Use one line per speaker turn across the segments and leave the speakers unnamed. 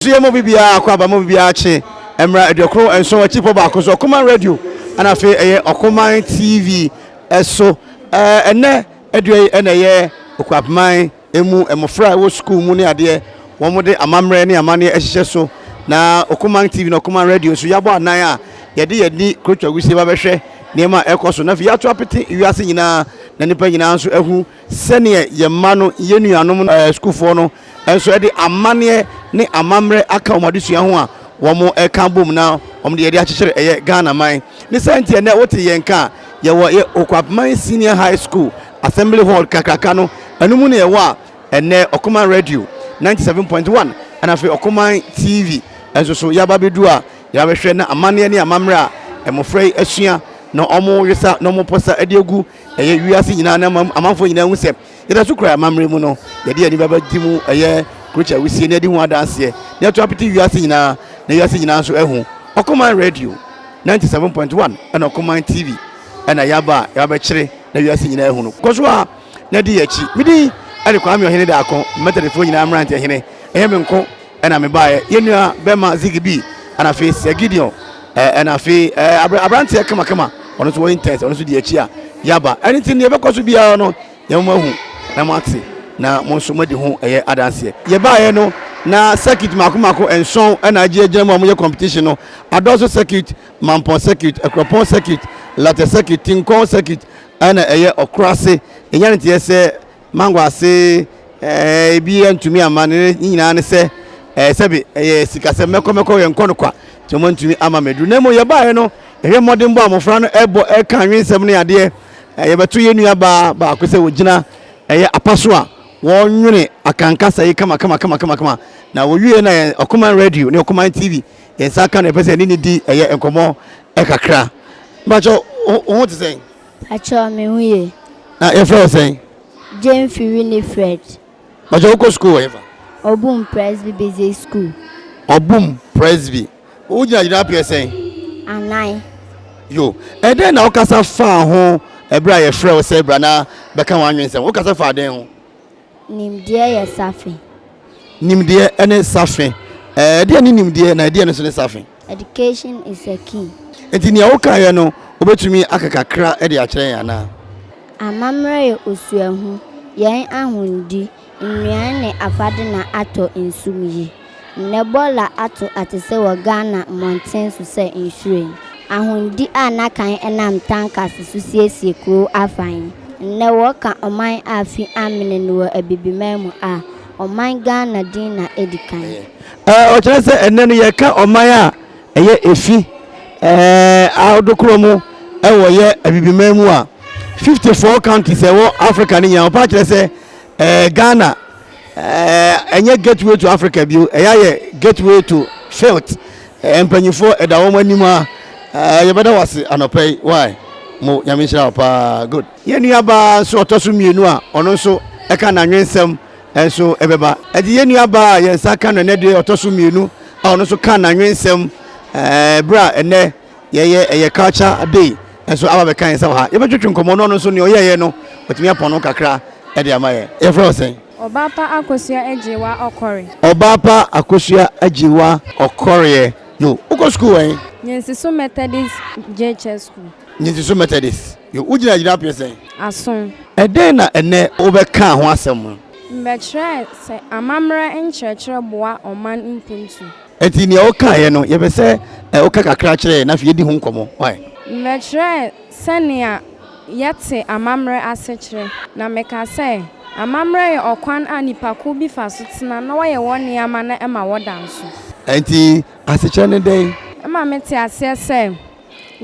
So yɛ mo bibiara akɔ aba mo bibiara kye mmra aduokron nson akyipɔ baako so Ɔkoman Radio ɛna afei ɛyɛ Ɔkoman TV ɛso. Ɛnɛ adua yi ɛna ɛyɛ Okuapeman emu mmɔfra a ɛwɔ sukuu mu ne adeɛ wɔn de amammerɛ ne amanneɛ ɛhyehyɛ so na Ɔkoman TV na Ɔkoman Radio nso yɛabɔ anan a yɛde yɛn ni kurotwa wusie ba bɛhwɛ nneɛma a ɛkɔ so na afei yɛato apete wiase nyinaa na nnipa nyinaa nso ahu Sɛdeɛ yɛn mma no, yɛn nuanom sukuufoɔ no nso de amanneɛ ne amammerɛ aka wɔn adesua ho a wɔka bom na wɔde yɛde akyekyere ɛyɛ Ghana man. Ne saa nti ɛnɛ wote yɛn nka a, yɛwɔ yɛ Okuapman Senior High School Assembly Hall kakraka no, ɛno mu na yɛwɔ a ɛnɛ Ɔkoman Radio 97.1 ɛna afei Ɔkoman TV nso so yɛaba bɛdu a yɛabɛhwɛ na amanneɛ ne amammerɛ a mmɔfra yi asua na wɔwesa na wɔpɔsa de agu Ɛyɛ wiase nyinaa na amanfoɔ nyinaa hu sɛ yɛda so kura amammerɛ mu no, yɛde yɛn ani bɛba mu ɛyɛ kurokyi awusie na yɛde ho adanseɛ na yɛto apete wiase nyinaa na wiase nyinaa nso ahu. Ɔkoman Radio 97.1 ɛna Ɔkoman TV ɛna yɛaba a yɛabɛkyere na wiase nyinaa ahu no. Kɔ so a na di yɛn akyi. Me din ɛde Kwame Ɔhene Daako, Methodistfoɔ nyinaa mmeranteɛ hene. Ɛyɛ me nko ɛna mebaeɛ. Yɛn nua bɛma Ziggy B ɛna afei Sir Gideon ɛna afei aberanteɛ kamakama ɔno nso wɔ interest ɔno nso di akyi a yaba. Ɛno nti nea ɛbɛkɔ so biara no yɛn mo ahu na mo ate na mo nso moadi ho ɛyɛ adanseɛ. Yɛbaeɛ no na circuit mako mako nson ɛna agye agyina mu a wɔyɛ competition no. Adɔso circuit, Mampɔn circuit, Akuropɔn circuit, Latɛ circuit, Tinkɔn circuit ɛna ɛyɛ Ɔkorase. Yɛnya ne teɛ sɛ Mango ase ɛɛ ebi antumi amma ne ne nyinaa ne sɛ ɛɛ sɛbi ɛyɛ sikasɛm mɛkɔ mɛkɔ yɛn nkɔ no kwa nti wɔn antumi ama mɛduru na mmom yɛbaeɛ no yɛhwɛ mmɔdenbɔ a mmɔfra no ɛbɔ ɛka anwensɛm ne adeɛ ɛɛ yɛbɛto yɛn nua baa baako sɛ wɔgyina ɛyɛ apa so a wɔnwene akankasa yi kama kama kama kama kama na wɔwie na yɛn Ɔkoman Radio ne Ɔkoman TV yɛn nsa ka no yɛpɛ sɛ yɛne ne di ɛyɛ nkɔmmɔ ɛkakra mpakyɛ wo ho te sɛn?
Pakyɛw me ho ye.
Na yɛfrɛ wo sɛn?
Gyamfi Winifred.
Pakyɛw wokɔ sukuu wɔ hefa?
Obum Presby Basic School.
Obum Presby. Wogyina gyinapea sɛn?
Anan.
Yo, ɛdɛn na wokasa faa ho ɛberɛ a yɛfrɛ wo sɛ bra na bɛka w'anwensɛm? Wokasa faa dɛn ho?
Nimdeɛ yɛ safe.
Nimdeɛ ne safe. Ɛdeɛn ne nimdeɛ na ɛdeɛn nso ne safe?
Education is a key.
Nti nea wokaeɛ no wobɛtumi aka kakra de akyerɛ yɛn anaa?
Amammerɛ yɛ osuahu, yɛn ahonidi, nnuan ne afade na atɔ nsu mu yi. Nnɛ bɔɔla ato atese wɔ Ghana mmɔnten so sɛ nhwiren. Ahonidi a na kan ɛnam tankers so siesie kurow afa yi, nnɛ wɔka ɔman a fi amene no wɔ Abibiman mu a, ɔman Ghana din na edi kan.
Ɔkyerɛ sɛ ɛnnɛ no yɛka ɔman a ɛyɛ efi ahodokorɔ mu wɔ yɛ Abibiman mu a, 54 countries ɛwɔ Africa no nyinaa, ɔpa kyerɛ sɛ Ghana Ɛnyɛ gateway to Africa bio, ɛyɛ ayɛ gateway to filth. Mpanyinfoɔ ɛda wɔn anim a, yɛbɛda wo ase anɔpa yi. Why? Mo Nyame nhyira wo paa. Good. Yɛn nuabaa nso ɔtɔ so mmienu a ɔno nso ɛka n'anwensɛm nso ɛbɛba. Ɛde yɛn nuabaa a yɛn nsa ka no ɛnɛ deɛ ɔtɔ so mmienu a ɔno nso ka n'anwensɛm ɛɛ berɛ a ɛnɛ Yɛyɛ ɛyɛ culture day nso aba bɛka yɛn nsa wɔ ha. Yɛbɛtwetwe nkɔmmɔ na ɔno nso nea ɔyɛeɛ no watumi apɔn no kakra de ama yɛn. Yɛfrɛ wo sɛn?
Ɔbaapa Akosua Agyewa Ɔkɔre.
Ɔbaapa Akosua Agyewa Ɔkɔreɛ. Yo, wokɔ sukuu wɔ he?
Nyansiso Methodist JHS School.
Nyansiso Methodist. Yo, wogyina gyinapea sɛn?
Ason.
Ɛdɛn na ɛnnɛ wobɛkaa ho asɛm?
Mebɛkyerɛɛ sɛ amammerɛ nkyerɛkyerɛ boa ɔman mpuntu.
Enti nea wokaeɛ no, yɛpɛ sɛ woka kakra kyerɛ yɛn na afei yɛdi ho nkɔmmɔ. Wai?
Mebɛkyerɛɛ sɛnea yɛte amammerɛ ase kyerɛ, na meka sɛ, amammerɛ yɛ ɔkwan a nnipakuw bi fa so tena na wɔyɛ wɔn nneɛma na ɛma wɔda nso.
Enti asekyerɛ ne dɛn?
Ɛma mete aseɛ sɛ,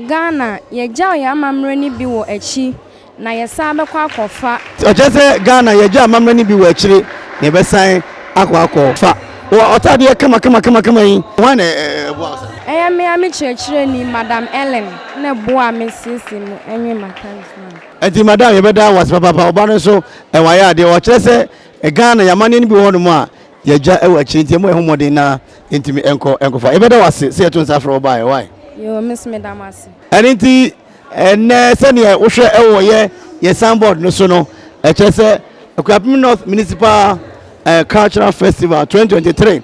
Ghana, yɛgyaw yɛn amammerɛ no bi wɔ akyi na yɛsan bɛkɔ akɔfa.
Ɔkyerɛ sɛ Ghana, yɛgyaw amammerɛ no bi wɔ akyire na yɛbɛsan akɔ akɔfa. Wɔ ɔtaadeɛ kamakamakamakama yi, hwan na ɛboa wo saa?
Ɛyɛ me ara me kyerɛkyerɛni, Madam Ellen, na ɛboaa me siesie me nwen m'ataade maa me.
Enti Madam, yɛbɛda wo ase papaapa. Wo ba no nso, wayɛ adeɛ. Ɔkyerɛ sɛ Ghana, yɛn amanneɛ no bi wɔ hɔnom a, Yɛagya wɔ akyiri nti yɛmmɔ yɛn ho mmɔden na yɛntumi nkɔ nkɔfa. Yɛbɛda wo ase sɛ yɛto nsa frɛ wo baeɛ. Why?
Yoo, me nso meda mo ase.
Ɛno nti ɛnnɛ sɛdeɛ wohwɛ wɔ yɛ yɛ signboard no so no, ɛkyerɛ sɛ Akuapem North Municipal eh, Cultural Festival 2023.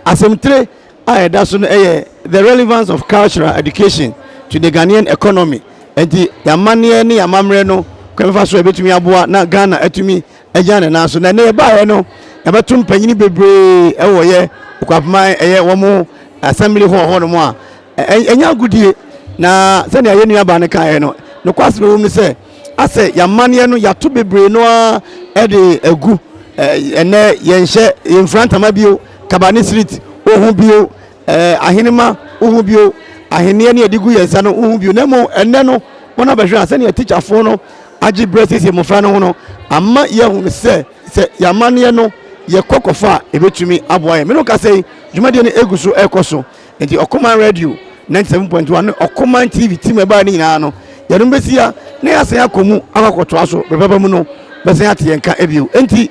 Asɛmtire a ɛda so no yɛ The Relevance of Cultural Education to the Ghanaian Economy. Enti yɛn amanneɛ ne yɛn amammerɛ no kwan bɛfa so a ɛbɛtumi aboa na Ghana atumi agyina ne nan so. Na ɛnɛ yɛbaeɛ no, yɛbɛto mpanyini bebree wɔ yɛ Okuapeman ɛyɛ wɔn assembly hall hɔnom a ɛnyɛ agodie. Na sɛnea yɛn nuabaa no kaeɛ no, nokwasɛm ɛwɔ mu ne sɛ asɛ yɛn amanneɛ no yɛato bebree no ara de agu. Ɛnɛ yɛnhyɛ yɛmfira ntama bio, kaba ne sirit wohu bio, ahenema wohu bio, ahenneɛ ne yɛde gu yɛn nsa no wohu bio. Na mmom ɛnɛ no wɔn abɛhwɛ a sɛnea tikyafoɔ no agye berɛ siesie mmɔfra no ho no ama yɛahunu sɛ sɛ yɛn amanneɛ no yɛkɔ kɔfa a ɛbɛtumi aboa yɛn. Me ne wo kasa yi, dwumadie no ɛgu so ɛrekɔ so. Nti Ɔkoman Radio 97.1 ne Ɔkoman TV team ɛbaeɛ no nyinaa no, yɛnom bɛsi ha na yɛasan akɔ mu akɔ akɔtoa so. Berɛ papa mu no, bɛsan ate yɛn nka bio. Enti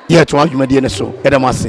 yɛretoa dwumadie no so. Yɛda mo ase.